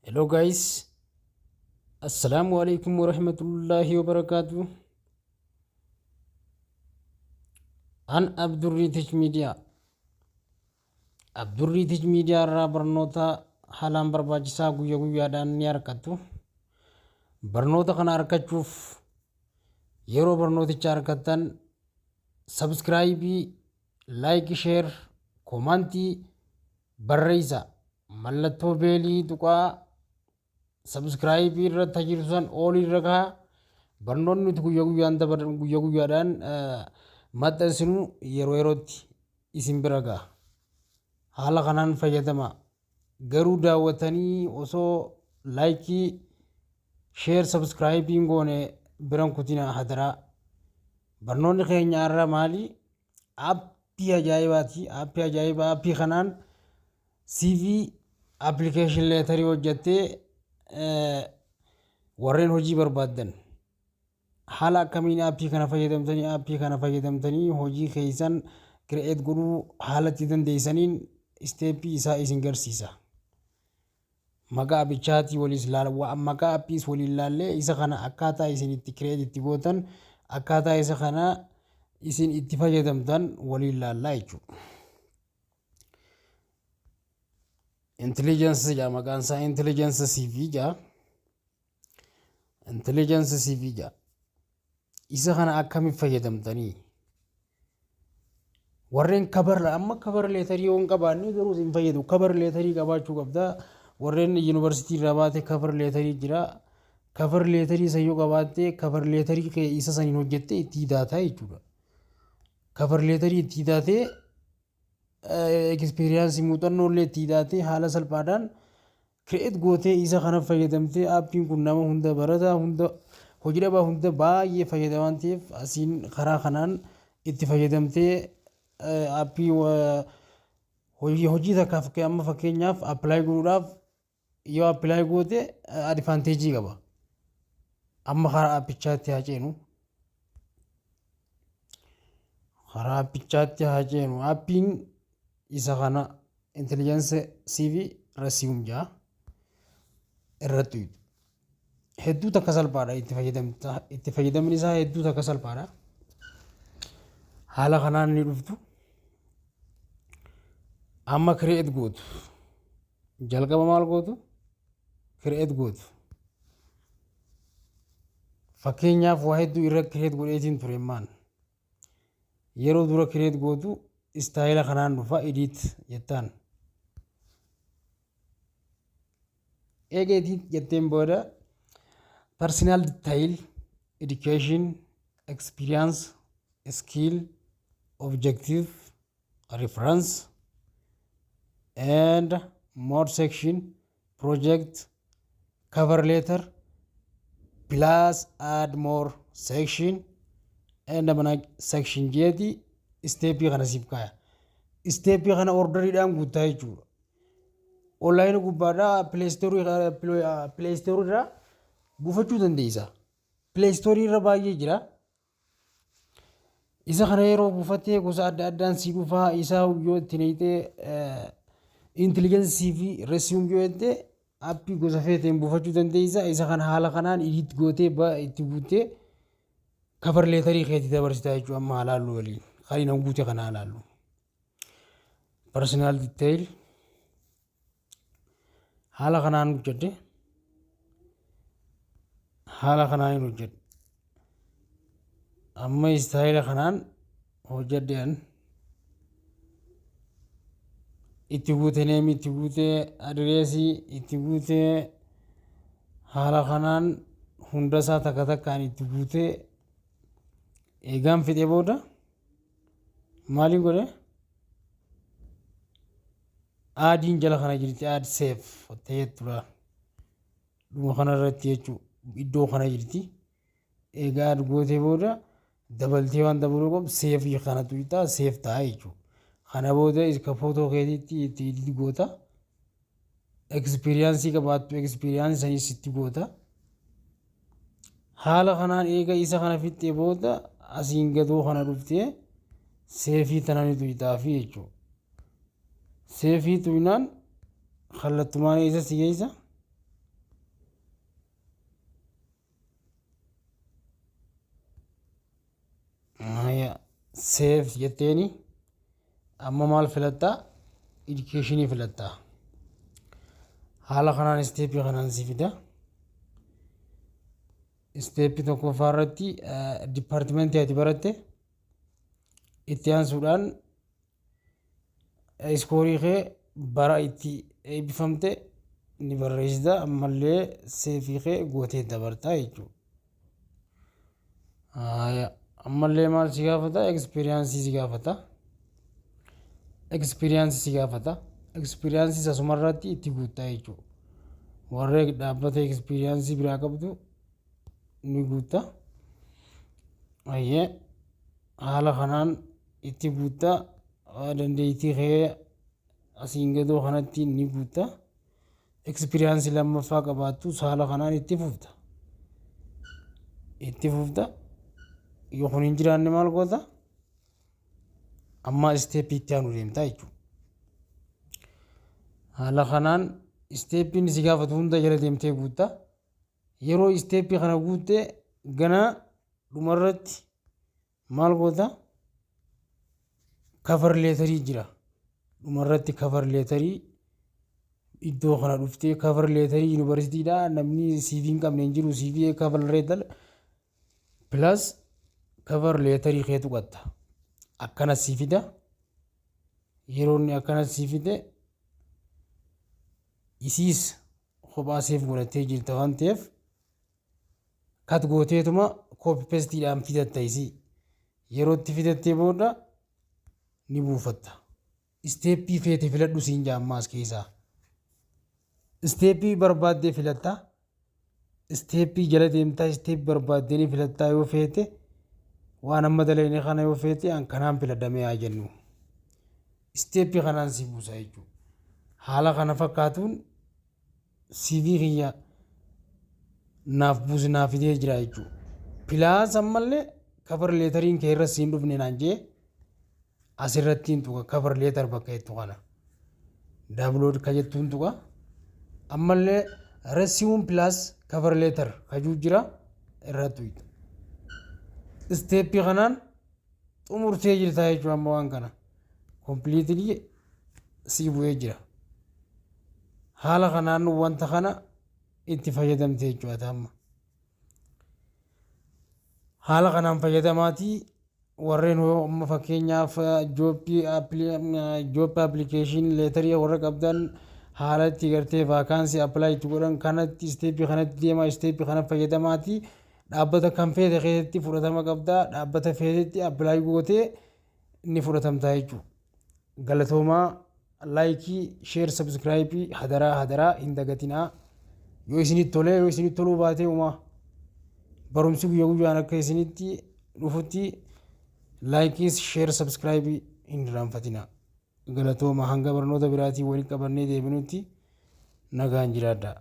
Hello guys, Assalamu alaikum warahmatullahi wabarakatuh. An Abdurrii Tech Media. Abdurrii Tech Media irraa barnoota haalaan barbaachisaa guyya guyyaadhaan ni argattu. Barnoota kana argachuuf yeroo barnooticha argattan sabskraayibii, laayik, sheer, koomantii barreessa. Mallattoo beelii tuqaa, sabskraayibii irratti jiru san oolii irra kahaa. Barnoonni nuti guyya guyyaan dabar guyya guyyaadhaan maxxansinu yeroo yerootti isin bira gaha. Haala kanaan fayyadama. Garuu daawwatanii osoo laayikii, sheer, sabskraayibii hin goone biran kutina hadaraa. Barnoonni keenya har'a maali? Aappii ajaa'ibaati. Aappii ajaa'ibaa, aappii kanaan CV, application letter hojjattee warreen hojii barbaaddan haala akkamiin aappii kana fayyadamtanii, aappii kana fayyadamtanii hojii keessan create godhuu haala itti dandeessaniin isteeppii isaa isin garsiisa. Maqaa appichaatii waliis laala, maqaa appiis waliin laallee isa kana akkaataa isin itti create itti gootan, akkaataa isa kana isin itti fayyadamtan waliin laallaa jechuudha. Intelligence jedha maqaan isaa, Intelligence CV jedha. Intelligence CV jedha. Isa kana akkamitti fayyadamtanii? Warreen cover, amma cover letterii yoo hin qabaanne garuu isin fayyadu. Cover letterii qabaachuu qabda. Warreen yuunivarsiitii irraa baate cover letterii jira. Cover letterii isa yoo qabaatte, cover letterii kee isa saniin hojjette itti hidaataa jechuudha. Cover letterii itti hidaatee, experienceii muuxannoo illee itti hidaatee, haala salphaadhaan create gootee isa kana fayyadamtee, aappiin kun nama hunda, barataa hunda, hojii dhabaa hunda baay'ee fayyada waan ta'eef, asiin karaa kanaan itti fayyadamtee aappii hojii takkaaf, amma fakkeenyaaf apply godhuudhaaf yoo apply goote advantageii qaba. Amma karaa aappichaatti haa ceenu. Karaa aappichaatti haa ceenu. Aappiin isa kana, Intelligence CV Resume jaa irratti hedduu takka salphaadha itti fayyadamta. Itti fayyadamni isaa hedduu takka salphaadha. Haala kanaan ni dhuftu. Amma create gootu. Jalqaba maal gootu? Create gootu. Fakkeenyaaf waa hedduu irra create godheetiin ture maan. Yeroo dura create gootu istaayila kanaan dhufa, edit jettaan. Eega edit jetteen booda personal detail, education, experience, skill, objective, reference and more section, project, cover letter, plus add more section and mana section jeeti isteeppii kana siif kaaya. Isteeppii kana orderiidhaan guuttaa jechuudha. Onlaayinii gubbaadhaa Play Storeii irraa buufachuu dandeessa. Play Storeii irra baay'ee jira. Isa kana yeroo buufattee gosa adda addaan sii dhufaa. Isaa yoo itti naqxee Intelligence CV Resume yoo jette, aappii gosa feeteen buufachuu dandeessa. Isa kana haala kanaan edit gootee itti guuttee cover letterii keetii dabarsitaa jechuudha. Amma halaallu waliin. Kan inni guute kana halaallu. Personal detail haala kanaan hojjedhe. Haala kanaan hin hojjedhe. Amma istaayila kanaan hojjedhe an. Itti guute, nameii itti guutee, adireesii itti guutee, haala kanaan hunda isaa takka takkaan itti guutee eegaan fixee booda maaliin godhe? Addiin jala kana jirti, add save ta'ettudha. Dhuma kanarratti jechuudha, iddoo kana jirti. Egaa add gootee booda dabaltee waan dabaluu qabu saveii kanatu ixaa save ta'a jechuudha. Kana booda ka footoo keetiitti itti edit goota. Experienceii qabaattu experienceii sanis itti goota. Haala kanaan eega isa kana fixxee booda asiin gadoo kana dhuftee saveii tana ni tuqxaafi jechuudha. Saveii tuqnaan kallattumaan eessa si geessa? Save jetteeni amma maal filattaa? Educationii filattaa. Haala kanaan stepii kanaan si fida. Stepii tokkoffaa irratti departmentii ati baratte, itti aansuudhaan scoreii kee, bara itti eebbifamte ni barreessita. Ammallee saveii kee gootee dabartaa jechuudha. Ammallee maal si gaafata? Experienceii si gaafata. Experienceii si gaafata. Experienceii asumarratti itti guuttaa jechuudha. Warreen dhaabbata experienceii biraa qabdu ni guutta. Ayyee, haala kanaan itti guuttaa, dandeettii kee asiin gadoo kanatti ni guutta. Experienceii lammaffaa qabaattus haala kanaan itti fufta. Itti fufta. Yoo kun hin jiraanne maal goota? Amma stepii itti aanu deemtaa jechuudha. Haala kanaan stepiin si gaafatu hunda jala deemtee guutta. Yeroo stepii kana guutte gana dhumarratti maal goota? Cover letterii jira. Dhumarratti cover letterii iddoo kana dhuftee cover letterii yuunivarsiitiidhaa namni CV hin qabne hin jiru. CV cover letter plus cover letterii kee tuqatta. Akkana sii fida. Yeroo inni akkana sii fide isiis kophaa save godhattee jirta waan ta'eef cut gooteetuma copy pasteiidhaan fidatta isii. Yeroo itti fidattee booda ni buufatta. Stepii feete filadhu siin jaa ammaas keessaa. Stepii barbaaddee filatta. Stepii jala deemtaa, stepii barbaaddee ni filattaa. Yoo feete waan amma dalagne kana, yoo feete an kanaan filadhamee haa jennu. Stepii kanaan si buusa jechuudha. Haala kana fakkaatuun CV kiyya naaf buuse, naaf fidee jira jechuudha. Plus ammallee cover letteriin kee irra siin dhufne naan jee, asirratti hin tuqa. Cover letter bakka jettu kana download ka jettuun tuqa. Ammallee resume plus cover letter kajuu jira, irratti tuqxa. Stepii kanaan xumurtee jirta jechuudha. Amma waan kana completely sii bu'ee jira. Haala kanaan wanta kana itti fayyadamte jechuudha amma. Haala kanaan fayyadamaatii warreen amma fakkeenyaaf job application letterii warra qabdan, haala itti gartee vacancy apply itti godhan kanatti stepii kanatti deemaa, stepii kana fayyadamaatii dhaabbata kan feete keessatti fudhatama qabdaa, dhaabbata feetetti apply gootee ni fudhatamtaa jechuudha. Galatoomaa, likeii, share, subscribeii hadaraa hadaraa hin dagatinaa. Yoo isinitti tolee, yoo isinitti toluu baatee uumaa barumsi guyyaa guyyaan akka isinitti dhufutti likeis, share, subscribeii hin irraanfatinaa. Galatooma, hanga barnoota biraatiin waliin qabannee deebinutti nagaan jiraadhaa.